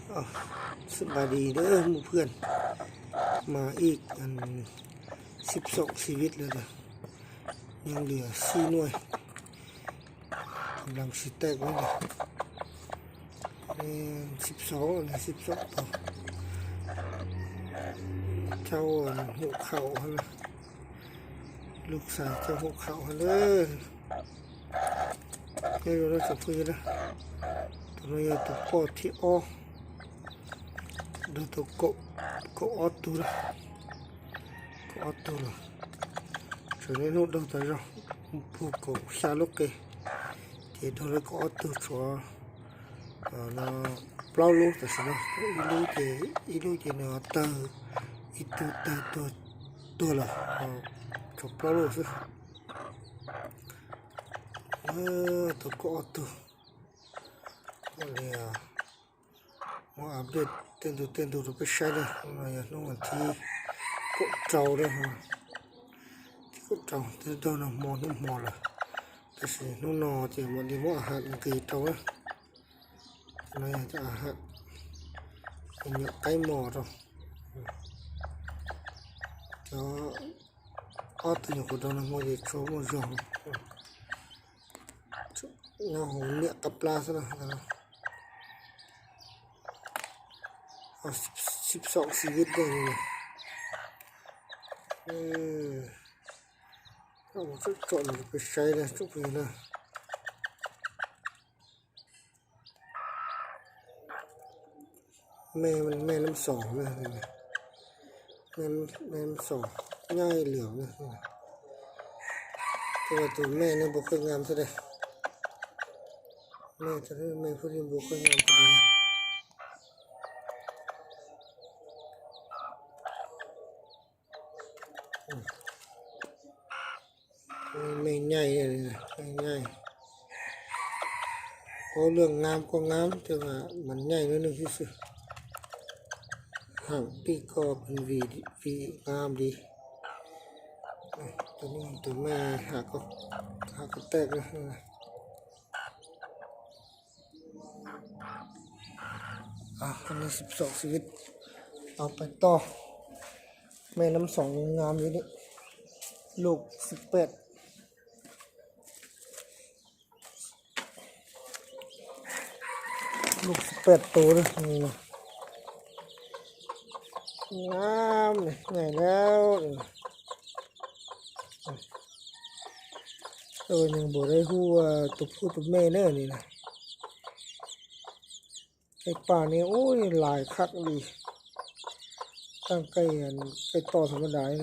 สบายดีเด้อหมู่เพื่อน มาอีกอัน สิบสองชีวิตแล้วเด้อ ยังเหลือสี่หน่วย กำลังสิแตกแล้วเด้อ สิบสอง เหลือสิบสองตัว เจ้าอันหุงข้าวหั่นนะ ลูกชายเจ้าหุงข้าวหั่นเด้อ Yog no tsoom phooj ywg na, tus no yog tus poj thib ob, daug tau kaum ob tug, kaum ob tug los, tseem niaj hnub daug tas zog, puag kaum xya lub qe, ces daug lawm kaum ob tug, tshuav plaub lub tam sim no, ib lub ces, ib lub ces nws tawg, ib tug tawg tuag, tuag lawm, tshuav plaub lub xwb. Tau kaum ob tug. Ua li, muab update tej ntu tej ntu rau peb saib na. Hnub no yog hnub vas thib kaum rau, thib kaum rau, twb daug nag hmo hnub hmo lawm, tab sis hnub no ces mam li muab a ham nqis rau na. No yog cov a ham, me nyuam qaib mos rau. Cov ob tug nyuam qhuav daug nag hmo ces tshuav muaj zog, nyob hauv niam qab plab xwb na. Sib xom xib vib tej no, tsom tsom no peb saib na tsoom phooj ywg na. Me, me nab xoom na, me nab xoom nyaij liam na. Tus me ne npua qaj nyam xwb de. Me, me pheej li npua qaj nyam xwb de. Me nyaij, me nyaij. Ua lwj ngam kuj ngam, tab sis mas nyaij lub neej xwb xwb. Ham tij ko pheej vim, vim ngam li. Tus me, tus me, ham ko, ham ko tej. Sib xom xib vib, au pais toj. Me nab xoom ngam li, lub xib peb, lub xib peb tus, ngam, nyaij lawm. Nws npua dai hu tus phuj tus me na ni na. Tej paj ne ub lais khab li, taj kev, kev toj thaum ma das,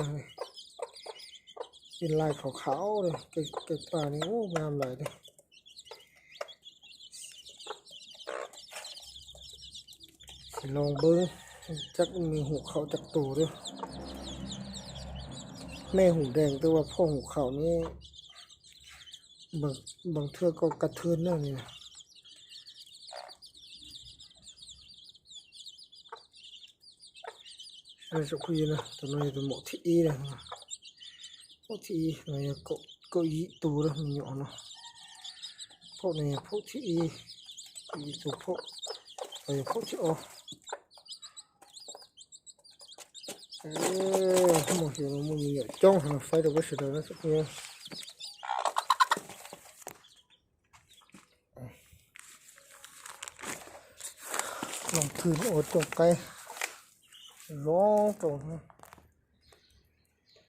tej lais khov khauv, tej paj ne ub ngam lais li. Xis los npawb, cab me hum khaum cab tus lawm. Me hum dees tej ua phauj hum khaum ne, npam thwj ko kaj thwj na ni. Tus no yog tus maum thib ib, maum thib ib no yog kaum yim tus me nyuam no. Phauj no yog phauj thib ib, kaum yim tus phauj, yog phauj thib ob. Muaj xyov muaj me nyuam coob heev no faib rau peb sawv daws na. Los thwj ua rooj qaib zoo rau.